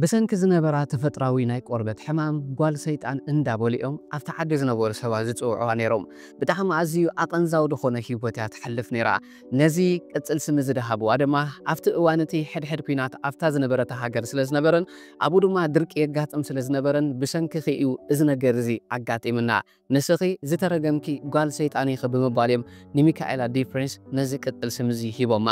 ብሰንኪ ዝነበራ ተፈጥራዊ ናይ ቆርበት ሕማም ጓል ሰይጣን እንዳበሉ እዮም ኣብቲ ዓዲ ዝነበሩ ሰባት ዝፅውዕዋ ነይሮም። ብጣዕሚ ኣዝዩ ኣቐንዛዊ ዝኾነ ህይወት እያ ትሓልፍ ነይራ። ነዚ ቅፅል ስም እዚ ዝሃብዋ ድማ ኣብቲ እዋን እቲ ሕድሕድ ኲናት ኣብታ ዝነበረታ ሃገር ስለ ዝነበረን ኣብኡ ድማ ድርቂ የጋጥም ስለ ዝነበረን ብሰንኪኺ እዩ እዚ ነገር እዚ ኣጋጢምና። ንስኺ ዝተረገምኪ ጓል ሰይጣን ኢኺ ብምባል እዮም ንሚካኤላ ዲፍሬንስ ነዚ ቅፅል ስም እዚ ሂቦማ።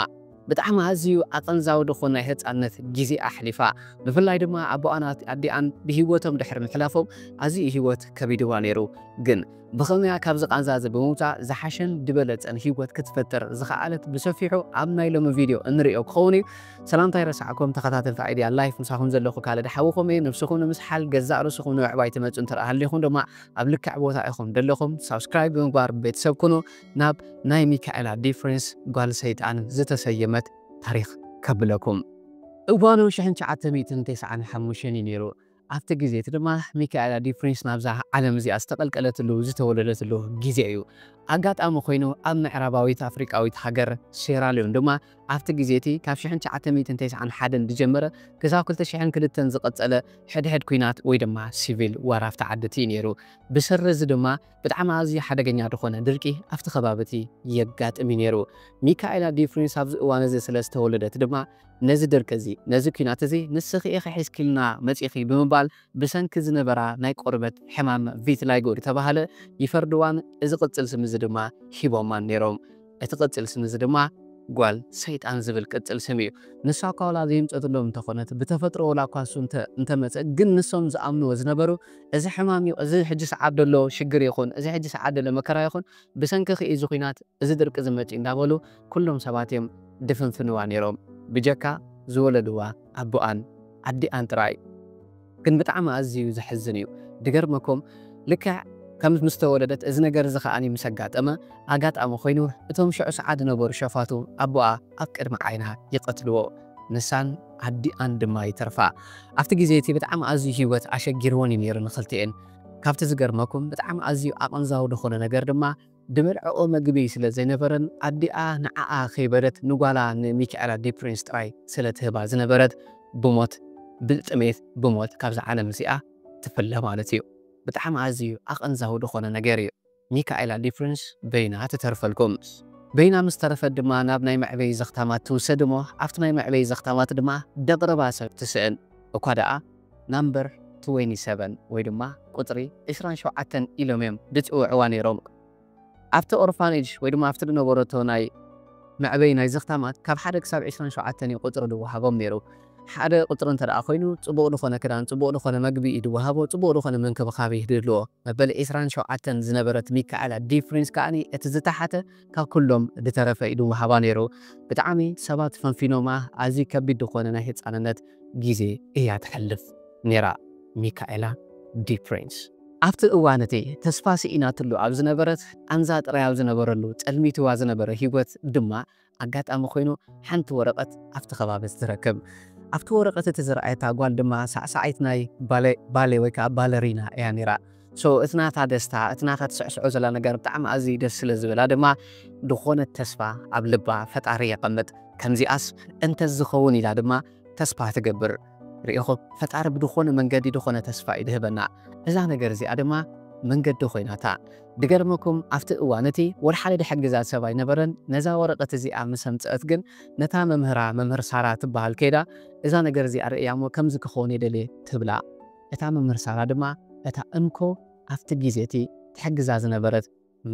ብጣዕሚ ኣዝዩ ኣቐንዛዊ ዝኾነ ናይ ህፃነት ግዜ ኣሕሊፋ። ብፍላይ ድማ ኣቦኣን ኣዲኣን ብህይወቶም ድሕሪ ምሕላፎም ኣዝዩ ህይወት ከቢድዋ ነይሩ። ግን ብኸመያ ካብዚ ቃንዛ እዚ ብምውፃእ ዝሓሸን ዝበለፀን ህይወት ክትፈጥር ዝኸኣለት ብሰፊሑ ኣብ ናይ ሎሚ ቪድዮ እንሪኦ ክኸውን እዩ። ሰላምታ ይረሳዕኩም ተኸታተልቲ ኣይድያ ላይፍ፣ ምሳኹም ዘለኹ ካልድ ሓውኹም እየ። ነብስኹም ንምስሓል ገዛእ ርእስኹም ንምዕባይ ትመፁ እንተ ሃሊኹም ድማ ኣብ ልክዕ ቦታ ኢኹም ዘለኹም ሳብስክራይብ ብምግባር ቤተሰብ ኩኑ። ናብ ናይ ሚካኤላ ዲፍሬንስ ጓል ሰይጣን ዝተሰየመት ታሪኽ ከብለኩም። እዋኑ ሽሕን ትሽዓተ ሚእትን ተስዓን ሓሙሽተን እዩ ነይሩ። ኣብቲ ግዜ እቲ ድማ ሚካኤላ ዲፍሬንስ ናብዛ ዓለም እዚኣ ዝተቐልቀለትሉ ዝተወለደትሉ ግዜ እዩ። ኣጋጣሚ ኮይኑ ኣብ ምዕራባዊት ኣፍሪቃዊት ሃገር ሴራሊዮን ድማ ኣብቲ ግዜ እቲ ካብ ሽሕን ትሽዓተ ሚእትን ተስዓን ሓደን ዝጀመረ ክሳብ ክልተ ሽሕን ክልተን ዝቐጸለ ሕድሕድ ኲናት ወይ ድማ ሲቪል ዋር ኣብቲ ዓዲ እቲ እዩ ነይሩ። ብሰሪ እዚ ድማ ብጣዕሚ ኣዝዩ ሓደገኛ ዝኾነ ድርቂ ኣብቲ ከባቢ እቲ የጋጥም እዩ ነይሩ። ሚካኤላ ዲፍሬንስ ኣብዚ እዋን እዚ ስለ ዝተወለደት ድማ ነዚ ድርቂ እዚ ነዚ ኲናት እዚ ንስኺ ኢኺ ሒዝኪልና መጺኺ ብምባል ብሰንኪ ዝነበራ ናይ ቆርበት ሕማም ቪትላይጎ ዝተባህለ ይፈርድዋን እዚ ቅጽል ስም እዚ ድማ ሂቦማን ነይሮም። እቲ ቅጽል ስም እዚ ድማ ጓል ሰይጣን ዝብል ቅጽል ስም እዩ። ንሳ እኳ ወላ ዘየምጸትሎም እንተኾነት ብተፈጥሮ ወላ እኳ እሱ እንተ- እንተመጸ ግን ንሶም ዝኣምንዎ ዝነበሩ እዚ ሕማም እዩ፣ እዚ ሕጂ ሰዓት ዘሎ ሽግር ይኹን እዚ ሕጂ ሰዓት ዘሎ መከራ ይኹን ብሰንኪኺ እዩ እዚ ኲናት እዚ ድርቂ ዝመጽእ እንዳበሉ ኩሎም ሰባት እዮም ድፍንፍንዋ ነይሮም። ብጀካ ዝወለድዋ ኣቦኣን ኣዲኣን ጥራይ። ግን ብጣዕሚ ኣዝዩ ዘሕዝን እዩ። ድገርመኩም ልክዕ ከም ምስ ተወለደት እዚ ነገር እዚ ከዓኒ ምስ ኣጋጠመ ኣጋጣሚ ኮይኑ እቶም ሽዑ ሰዓት ዝነበሩ ሸፋቱ ኣቦኣ ኣብ ቅድሚ ዓይና ይቐትልዎ። ንሳን ኣዲኣን ድማ ይተርፋ። ኣብቲ ግዜ እቲ ብጣዕሚ ኣዝዩ ህይወት ኣሸጊርወን እዩ ነይሩ ንኽልቲኤን። ካብቲ ዝገርመኩም ብጣዕሚ ኣዝዩ ኣቐንዛዊ ዝኾነ ነገር ድማ ድበልዕኦ መግቢ ስለ ዘይነበረን ኣዲኣ ንዓኣ ከይበለት ንጓላ ንሚካኤላ ዲፕሪንስ ጥራይ ስለ ትህባ ዝነበረት ብሞት ብጥሜት ብሞት ካብዛ ዓለም እዚኣ ትፍለ ማለት እዩ። ብጣዕሚ ኣዝዩ ኣቐንዛዊ ዝኾነ ነገር እዩ። ሚካኤላ ዲፕሪንስ በይና ትተርፈልኩም። በይና ምስ ተረፈት ድማ ናብ ናይ መዕበይ ዘኽታማት ትውሰድ እሞ ኣብቲ ናይ መዕበይ ዘኽታማት ድማ ደቕረባ ሰብ ትስእን። እኳ ደኣ ናምበር ትዌንቲ ሰቨን ወይ ድማ ቁጽሪ ዕስራን ሸውዓተን ኢሎም እዮም ዝጽውዕዋ ነይሮም። ኣብቲ ኦርፋኔጅ ወይ ድማ ኣብቲ ዝነበረቶ ናይ መዕበይ ናይ ዘኽታማት ካብ ሓደ ክሳብ ዕስራን ሸውዓተን እዩ ቁጽሪ ዝወሃቦም ነይሩ። ሓደ ቁጽሪ እንተ ደኣ ኮይኑ ጽቡቕ ዝኾነ ክዳን፣ ጽቡቕ ዝኾነ መግቢ እዩ ዝወሃቦ፣ ጽቡቕ ዝኾነ ምንክብኻብ እዩ ዝድልዎ። መበል ዕስራን ሸውዓተን ዝነበረት ሚካኤላ ዲፍሪንስ ከኣኒ እቲ ዝተሓተ ካብ ኩሎም ዝተረፈ እዩ ዝወሃባ ነይሩ። ብጣዕሚ ሰባት ፈንፊኖማ ኣዝዩ ከቢድ ዝኾነ ናይ ህፃንነት ግዜ እያ ትሕልፍ ነይራ ሚካኤላ ዲፍሪንስ። ኣብቲ እዋን እቲ ተስፋ ስኢናትሉ ኣብ ዝነበረት ቃንዛ ጥራይ ኣብ ዝነበረሉ ጸልሚትዋ ዝነበረ ህይወት ድማ ኣጋጣሚ ኮይኑ ሓንቲ ወረቐት ኣብቲ ከባቢ ትረክብ። ኣብቲ ወረቐት እቲ ዝረኣየታ ጓል ድማ ሳዕሳዒት ናይ ባለ ባሌ ወይ ከዓ ባለሪና እያ ነይራ። So እቲ ናታ ደስታ እቲ ናታ ትስዕስዖ ዘላ ነገር ብጣዕሚ ኣዝዩ ደስ ስለ ዝበላ ድማ ዝኾነት ተስፋ ኣብ ልባ ፈጣሪ የቐምጥ። ከምዚኣስ እንተዝኸውን ኢላ ድማ ተስፋ ትገብር። ርኢኹም ፈጣሪ ብዝኾነ መንገዲ ዝኾነ ተስፋ እዩ ዝህበና። እዛ ነገር እዚኣ ድማ መንገዲ ኮይናታ። ድገርመኩም ኣብቲ እዋን እቲ ወላ ሓደ ድሕግዛ ሰብ ኣይነበረን። ነዛ ወረቐት እዚኣ ምስ ኣምፀአት ግን ነታ መምህራ መምህር ሳራ ትበሃል ከይዳ እዛ ነገር እዚኣ ርእያ እሞ ከምዚ ክኸውን እየ ደልየ ትብላ። እታ መምህር ሳራ ድማ እታ እንኮ ኣብቲ ግዜ እቲ ትሕግዛ ዝነበረት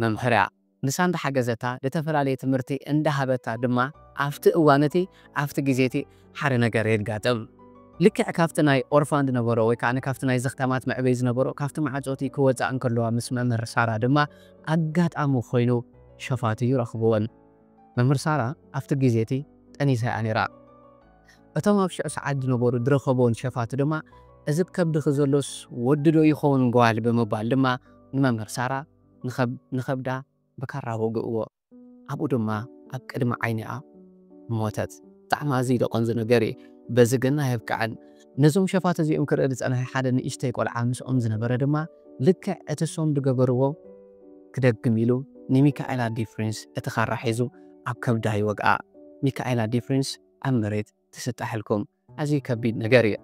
መምህር እያ። ንሳ እንዳሓገዘታ ዝተፈላለየ ትምህርቲ እንዳሃበታ ድማ ኣብቲ እዋን እቲ ኣብቲ ግዜ እቲ ሓደ ነገር የጋጥም። ልክዕ ካብቲ ናይ ኦርፋን ዝነበሮ ወይ ከዓ ካብቲ ናይ ዘኽታማት መዕበይ ዝነበሮ ካብቲ ማዕፆ እቲ ክወፃእ እንከለዋ ምስ መምህር ሳራ ድማ ኣጋጣሚ ኮይኑ ሸፋቱ ይረኽብወን። መምህር ሳራ ኣብቲ ግዜ እቲ ጠኒሳ እያ ነይራ። እቶም ኣብ ሽዑ ሰዓት ዝነበሩ ዝረኸብወን ሸፋቱ ድማ እዚ ከብድኺ ዘሎስ ወዲ ዶ ይኸውን ጓል ብምባል ድማ ንመምህር ሳራ ንኸብ- ንኸብዳ ብካራ ወግእዎ። ኣብኡ ድማ ኣብ ቅድሚ ዓይኒኣ ሞተት። ብጣዕሚ ኣዝዩ ደቐንዙ ነገር እዩ። በዚ ግን ኣየብቅዐን። ነዞም ሸፋት እዚኦም ክርኢ ዝጸንሐ ሓደ ንእሽተይ ቆልዓ ምስኦም ዝነበረ ድማ ልክዕ እቲ እሶም ዝገበርዎ ክደግም ኢሉ ንሚካኤላ ዲፍሪንስ እቲ ካራ ሒዙ ኣብ ከብዳ ይወግኣ። ሚካኤላ ዲፍሪንስ ኣብ መሬት ትስጣሐልኩም። ኣዝዩ ከቢድ ነገር እዩ።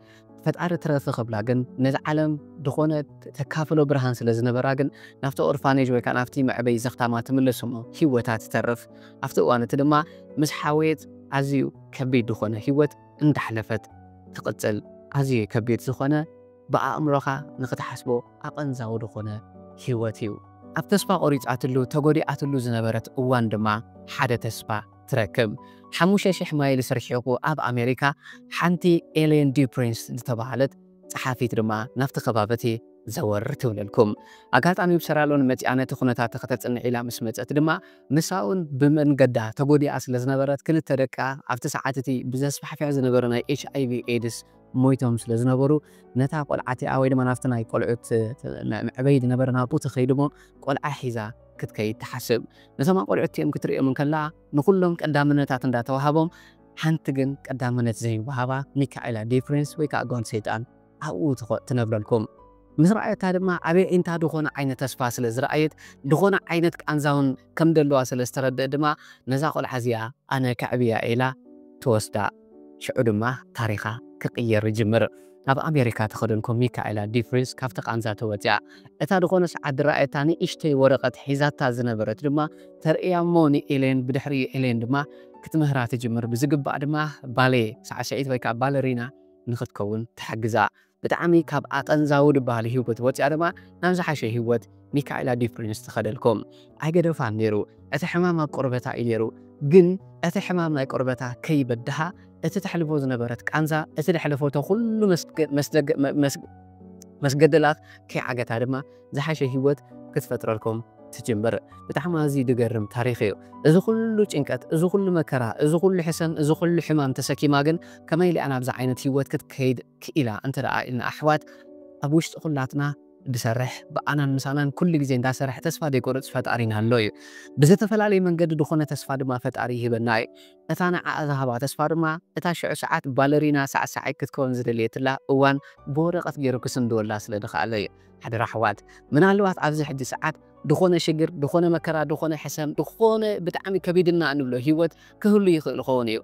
ፈጣሪ ትረፊ ክብላ ግን ነዚ ዓለም ዝኾነ ተካፍሎ ብርሃን ስለ ዝነበራ ግን ናብቲ ኦርፋኔጅ ወይ ከዓ ናብቲ መዕበይ ዘኽታማ ትምለስ እሞ ህይወታ ትተርፍ። ኣብቲ እዋን እቲ ድማ ምስ ሓወየት ኣዝዩ ከቢድ ዝኾነ ህይወት እንዳሕለፈት ትቕጽል። ኣዝዩ ከቢድ ዝኾነ ብኣእምሮኻ ንኽትሓስቦ ኣቐንዛዊ ዝኾነ ህይወት እዩ። ኣብ ተስፋ ቆሪጻትሉ ተጎዲኣትሉ ዝነበረት እዋን ድማ ሓደ ተስፋ ትረክብ። ሓሙሽተ ሽሕ ማይልስ ርሒቑ ኣብ ኣሜሪካ ሓንቲ ኤሌን ዲፕሪንስ ዝተባህለት ጸሓፊት ድማ ናብቲ ከባቢ እቲ ዘወር ትብለልኩም። ኣጋጣሚ ብሰራሎን መጺኣ ነቲ ኩነታት ከተጽንዕ ኢላ ምስ መጸት ድማ ምሳውን ብመንገዳ ተጎዲኣ ስለ ዝነበረት ክልተ ደቃ ኣብቲ ሰዓት እቲ ብዘስፋሕፍያ ዝነበረ ናይ ኤች ኣይ ቪ ኤድስ ሞይቶም ስለ ዝነበሩ ነታ ቆልዓ እቲኣ ወይ ድማ ናብቲ ናይ ቆልዑት መዕበይ ዝነበረ ናብኡ ትኸይድ እሞ ቆልዓ ሒዛ ክትከይድ ትሓስብ። ነቶም ኣቆልዑት እቲኦም ክትርእዮም እንከላ ንኹሎም ቀዳምነታት እንዳተዋሃቦም ሓንቲ ግን ቀዳምነት ዘይወሃባ ሚካኤላ ዲፍሬንስ ወይ ከዓ ጓል ሰይጣን ኣብኡ ትኾ- ትነብረልኩም። ምስ ረኣየታ ድማ ኣብ ኣዒንታ ዝኾነ ዓይነት ተስፋ ስለ ዝረኣየት ዝኾነ ዓይነት ቃንዛውን ከም ደለዋ ስለ ዝተረድእ ድማ ነዛ ቆልዓ እዚኣ ኣነ ከዕብያ ኢላ ትወስዳ። ሽዑ ድማ ታሪኻ ክቕየር ይጅምር። ኣብ ኣሜሪካ ተኸደንኩም ሚካኤላ ዲፍሬንስ ካብቲ ቃንዛ ተወፅያ። እታ ዝኾነ ሰዓት ዝረኣየታ ንእሽተይ ወረቐት ሒዛታ ዝነበረት ድማ ተርእያ እሞ ንኤሌን ብድሕሪ ኤሌን ድማ ክትምህራ ትጅምር። ብዝግባእ ድማ ባሌ ሳዕስዒት ወይ ከዓ ባለሪና ንኽትከውን ትሕግዛ። ብጣዕሚ ካብ ኣቐንዛዊ ዝበሃል ህይወት ወፂኣ ድማ ናብ ዝሓሸ ህይወት ሚካኤላ ዲፍሬንስ ትኸደልኩም። ኣይገደፋን ነይሩ። እቲ ሕማም ኣብ ቆርበታ እዩ ነይሩ። ግን እቲ ሕማም ናይ ቆርበታ ከይበድሃ እቲ ተሕልፎ ዝነበረት ቃንዛ እቲ ዘሕለፈቶ ኩሉ መስገ- መስደገ- መ- መስ- መስገደላት ከይዓገታ ድማ ዝሓሸ ህይወት ክትፈጥረልኩም ትጅምር። ብጣዕሚ ኣዝዩ ዝገርም ታሪኽ እዩ። እዚ ኩሉ ጭንቀት፣ እዚ ኩሉ መከራ፣ እዚ ኩሉ ሕሰም፣ እዚ ኩሉ ሕማም ተሰኪማ ግን ከመይ ኢላ ናብዚ ዓይነት ህይወት ክትከይድ ክኢላ እንተ ደኣ ኢልና ኣሕዋት ኣብ ውሽጢ ኩላትና ዝሰርሕ ብኣናን ምሳናን ኩሉ ግዜ እንዳሰርሐ ተስፋ ዘይቆርጽ ፈጣሪና ኣሎ እዩ። ብዝተፈላለየ መንገዲ ዝኾነ ተስፋ ድማ ፈጣሪ ይህበና እዩ። እታ ንዓኣ ዝሃባ ተስፋ ድማ እታ ሽዑ ሰዓት ባለሪና ሳዕሳዓይ ክትከውን ዝደልየትላ እዋን ብወረቐት ገይሩ ክስንድወላ ስለ ዝኸኣለ እዩ። ሓደራ ኣሕዋት፣ ምናልባት ኣብዚ ሕጂ ሰዓት ዝኾነ ሽግር፣ ዝኾነ መከራ፣ ዝኾነ ሕሰም፣ ዝኾነ ብጣዕሚ ከቢድና እንብሎ ህይወት ክህሉ ይኽእል ይኸውን እዩ።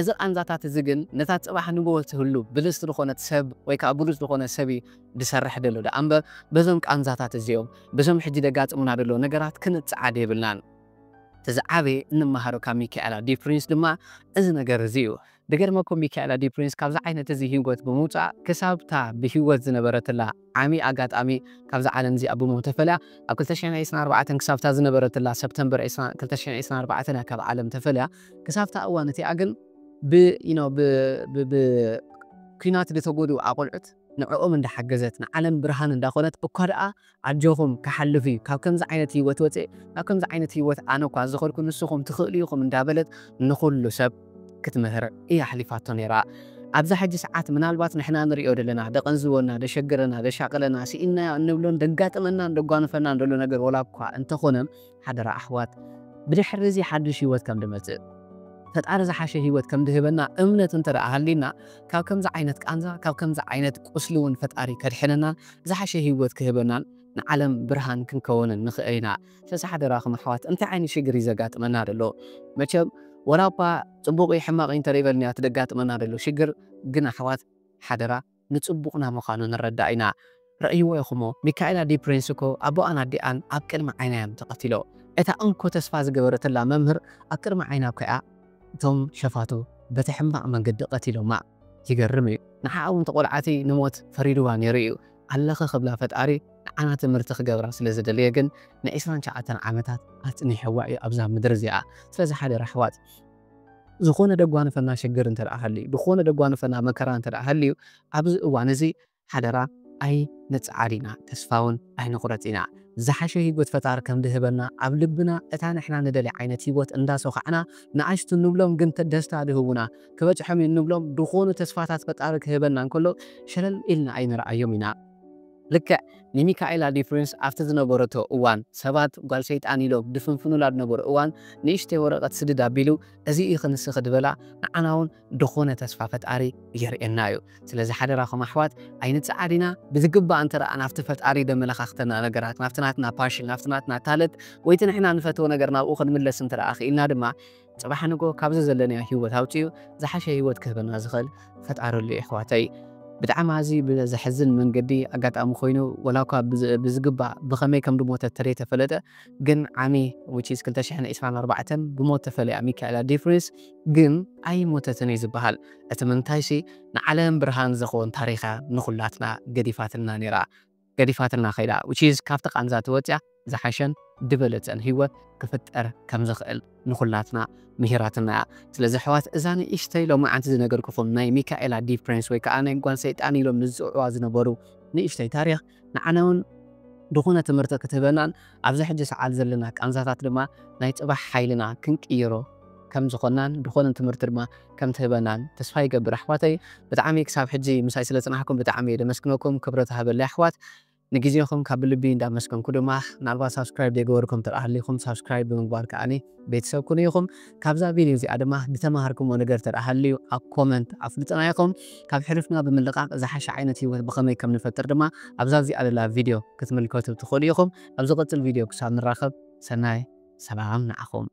እዚ ቃንዛታት እዚ ግን ነታ ጽባሕ ንግሆ ትህሉ ብልጽቲ ዝኾነት ሰብ ወይ ከዓ ብሉጽ ዝኾነ ሰብ እዩ ዝሰርሕ ዘሎ ደኣ እምበር በዞም ቃንዛታት እዚኦም በዞም ሕጂ ደጋጥሙና ዘሎ ነገራት ክንጽዓድ የብልናን። እቲ ዝዓበየ እንመሃሮ ካብ ሚካኤላ ዲፕሪንስ ድማ እዚ ነገር እዚ እዩ። ደገርመኩም ሚካኤላ ዲፕሪንስ ካብዚ ዓይነት እዚ ህይወት ብምውፃእ ክሳብታ ብህይወት ዝነበረትላ ዓሚ ኣጋጣሚ ካብዚ ዓለም እዚኣ ብሞት ተፈልያ ኣብ ክልተ ሽሕን ዕስራን ኣርባዕተን ክሳብታ ዝነበረትላ ሰፕተምበር ዕስራ ክልተ ሽሕን ዕስራን ኣርባዕተን እያ ካብ ዓለም ተፈልያ። ክሳብታ እዋን እቲኣ ግን ብ you know ብ ብ ብ ኲናት ዝተጎድኡ ኣቆልዑት ንዕኦም እንዳሓገዘት ንዓለም ብርሃን እንዳኾነት እኳ ደኣ ኣጆኹም ክሓልፍ እዩ ካብ ከምዚ ዓይነት ህይወት ወፅእ ናብ ከምዚ ዓይነት ህይወት ኣነ እኳ ዝኸድኩ ንስኹም ትኽእሉ ኢኹም እንዳበለት ንኹሉ ሰብ ክትምህር እያ ኣሕሊፋቶ ነይራ። ኣብዛ ሕጂ ሰዓት ምናልባት ንሕና ንሪኦ ዘለና ደቐንዝወና ደሸግረና ደሻቕለና ስኢንናዮ እንብሎን ደጋጥመናን ደጓንፈናን ዘሎ ነገር ወላ እኳ እንተኾነ ሓደራ ኣሕዋት ብድሕሪ እዚ ሓድሽ ህይወት ከም ድመፅእ ፈጣሪ ዝሓሸ ህይወት ከም ድህበና እምነት እንተ ደኣ ሃሊና ካብ ከምዚ ዓይነት ቃንዛ ካብ ከምዚ ዓይነት ቁስሊ እውን ፈጣሪ ከድሕነናን ዝሓሸ ህይወት ክህበናን ንዓለም ብርሃን ክንከውንን ንኽእል ኢና። ስለዚ ሓደራኹም ኣሕዋት እንታይ ዓይነት ሽግር እዩ ዘጋጥመና ዘሎ? መቸም ወላ እኳ ፅቡቕ እዩ ሕማቕ እዩ እንተ ደይበልናዮ እቲ ደጋጥመና ዘሎ ሽግር ግን ኣሕዋት ሓደራ ንጽቡቕና ምዃኑ ንረዳእ ኢና። ረእይዎ ኢኹሞ ሚካኤላ ዲፕሪንስ እኮ ኣቦኣን ኣዲኣን ኣብ ቅድሚ ዓይና እዮም ተቐቲሎ። እታ እንኮ ተስፋ ዝገበረትላ መምህር ኣብ ቅድሚ ዓይና እኮ እያ እቶም ሸፋቱ በቲ ሕማቕ መንገዲ ቀቲሎማ። ይገርም እዩ። ንዓኣ እውን ተቖልዓቲ ንሞት ፈሪድዋ ነይሩ እዩ። ኣለኸ ክብላ ፈጣሪ ንዓና ትምህርቲ ክገብራ ስለ ዝደለየ ግን ንዒስራን ትሽዓተን ዓመታት ኣጽኒሕዋ እዩ ኣብዛ ምድሪ እዚኣ። ስለዚ ሓደራ ኣሕዋት ዝኾነ ደጓንፈና ሽግር እንተ ደኣ ሃልዩ ዝኾነ ደጓንፈና መከራ እንተ ደኣ ሃልዩ ኣብዚ እዋን እዚ ሓደራ ኣይንጽዓር ኢና ተስፋ እውን ኣይንቑረጽ ኢና ዝሓሸ ህይወት ፈጣሪ ከም ድህበና ኣብ ልብና እታ ንሕና ንደልያ ዓይነት ህይወት እንዳሰዃዕና ንኣሽቱ ንብሎም ግን ደስታ ድህቡና ክበጽሖም እዩ ንብሎም ዝኾኑ ተስፋታት ፈጣሪ ክህበና እንከሎ ሸለል ኢልና ኣይንረኣዮም ኢና ልክዕ ንሚካኤላ ዲፍሪንስ ኣብቲ ዝነበረቶ እዋን ሰባት ጓል ሰይጣን ኢሎም ድፍንፍኑላ ዝነበሩ እዋን ንእሽተይ ወረቐት ስድድ ኣቢሉ እዚ እዩ ክንስኺ ድበላ ንዓና እውን ድኾነ ተስፋ ፈጣሪ የርእየና እዩ ስለዚ ሓደራኹም ኣሕዋት ኣይንፀዓድ ኢና ብዝግባእ እንተ ደኣ ናብቲ ፈጣሪ ደመለኻኽተና ነገራት ናብቲ ናትና ፓሽን ናብቲ ናትና ታለት ወይቲ ንሕና ንፈትዎ ነገር ናብኡ ክንምለስ እንተ ደኣ ክኢልና ድማ ፅባሕ ንጎ ካብዚ ዘለናዮ ህይወት ኣውፅኡ ዝሓሸ ህይወት ክህበና ዝኽእል ፈጣሪ ኣሎ ኣሕዋተይ ብጣዕሚ ኣዝዩ ብዘሕዝን መንገዲ ኣጋጣሚ ኮይኑ፣ ወላ እኳ ብዝ- ብዝግባእ ብኸመይ ከም ዝሞተ ተደይተፈለጠ፣ ግን ዓሚ which is ክልተ ሽሕን ዕስራን ኣርባዕተን ብሞት ተፈለያ ሚካኤላ ዲፍሬንስ። ግን ኣይሞተትን እዩ ዝበሃል። እቲ ምንታይሲ ንዓለም ብርሃን ዝኸውን ታሪኻ ንኹላትና ገዲፋትና ነይራ። ገዲፋትና ከይዳ which is ካብቲ ቃንዛ ተወፅያ ዝሓሸን ዝበለፀን ህይወት ክፍጠር ከም ዝኽእል ንኹላትና ምሂራትና እያ። ስለዚ ኣሕዋት፣ እዛ ንእሽተይ ሎማዓንቲ ዝነገርኩኹም ናይ ሚካኤላ ዲፍሬንስ ወይ ከዓ ናይ ጓል ሰይጣን ኢሎም ንዝፅውዕዋ ዝነበሩ ንእሽተይ ታሪኽ ንዓና እውን ዝኾነ ትምህርቲ ክትህበናን ኣብዚ ሕጂ ሰዓት ዘለና ቃንዛታት ድማ ናይ ፅባሕ ሓይልና ክንቅይሮ ከም ዝኾናን ዝኾነ ትምህርቲ ድማ ከም ትህበናን ተስፋ ይገብር ኣሕዋተይ። ብጣዕሚ ክሳብ ሕጂ ምሳይ ስለ ፅናሕኩም ብጣዕሚ እየ ደመስግነኩም። ክብረት ሃበለይ ኣሕዋት። ንግዜኹም ካብ ልቢ እንዳመስገንኩ ድማ ምናልባት ሳብስክራይብ ዘይገበርኩም ተደኣ ሃሊኹም ሳብስክራይብ ብምግባር ከዓኒ ቤተሰብ ኩኑ ኢኹም። ካብዛ ቪድዮ እዚኣ ድማ ዝተማሃርኩምዎ ነገር ተደኣ ሃልዩ ኣብ ኮመንት ኣፍልጡና ኢኹም። ካብ ሕሉፍና ብምልቃቕ ዝሓሸ ዓይነት ህይወት ብኸመይ ከም ንፈጥር ድማ ኣብዛ እዚኣ ዘላ ቪድዮ ክትምልከቱ ትኽእሉ ኢኹም። ኣብ ዝቕጽል ቪድዮ ክሳብ ንራኸብ ሰናይ ሰላም ንዓኹም።